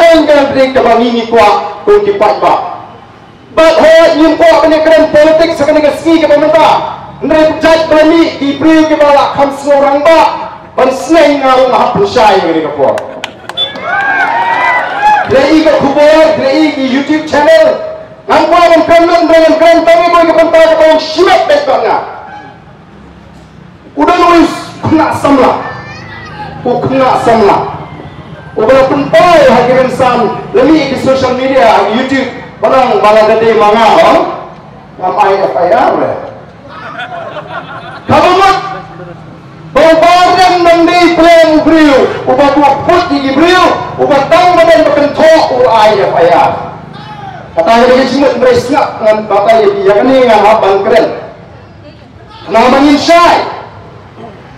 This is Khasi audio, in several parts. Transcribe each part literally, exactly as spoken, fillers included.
Kan kan ri kaba ngi ngi kwah kum ki paidbah. Bad hooid ngim kwah ban ïakren politics ha kane ka sngi kaba mynta. Hynrei jait ba la mih ki briew kiba la kham sngewrangbah ban sneng, nga ruh nga hap pynshai ha kane ka por. Phi la i ka khubor, phi la i ki YouTube channel. Ngam kwah ban kren lut hynrei ngan kren tang ïa kawei ka bynta kaba long shimet beit bad nga. U don uwei u khynnah samla. U khynnah samla uba la pynpaw ha ki rynsan lane ha ki social media, ha ki YouTube, ba ong ba la da dei ma nga, oh. Ngam ai F I R re. Kaba mut ba u Bah Ardent nang dei pyrshah u briew uba buh put ïa ki briew, uba tang ba don ba kynthoh u ai F I R. Kata ka dei ka jingmut, hynrei sngap, ngan batai ïa phi, ïa kane nga hap ban kren. Namar ngin shai,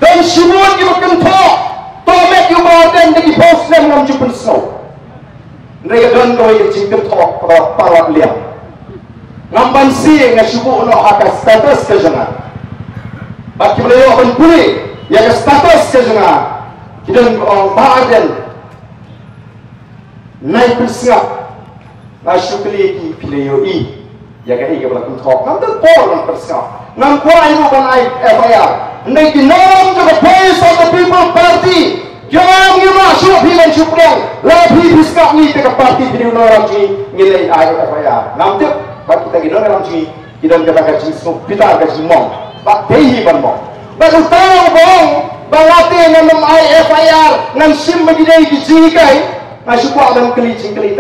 don shibun kiba kynthoh, to met ïa u Bah Ardent da ki phew snem ngam ju pynsngew. Hynrei ka don kawei ka jingkynthoh kaba palat liang. Ngam banse, nga shu buh noh ha ka status ka jong nga. Bad kiba la ïoh ban pule ïa ka status ka jong nga, ki don, oh, Bah Ardent, nai pynsngap. Nga shu kylli ki, phi la ïohi ïa kaei kaba la kynthoh? Ngam don por ban pynsngap. Ngam kwah ruh ban ai F I R. Hynrei ki nongïalam jong ka Voice of the People Party ki ong, ngim lah shuh phi ban shu pdiang. Lada phi phi sngap ngi te ka party, phi dei u nongïalam jong ngi, ngin leit ai F I R. Ngam tip ba kita ki nongïalam jong ngi ki don kata ka jingsngewbitar, ka jingmong. Bad dei hi ban mong. Bad uta uba ong ba nga te ngan ym ai F I R, ngan shim ba ki dei ki jinghikai, nga shu kwah ban kylli jingkylli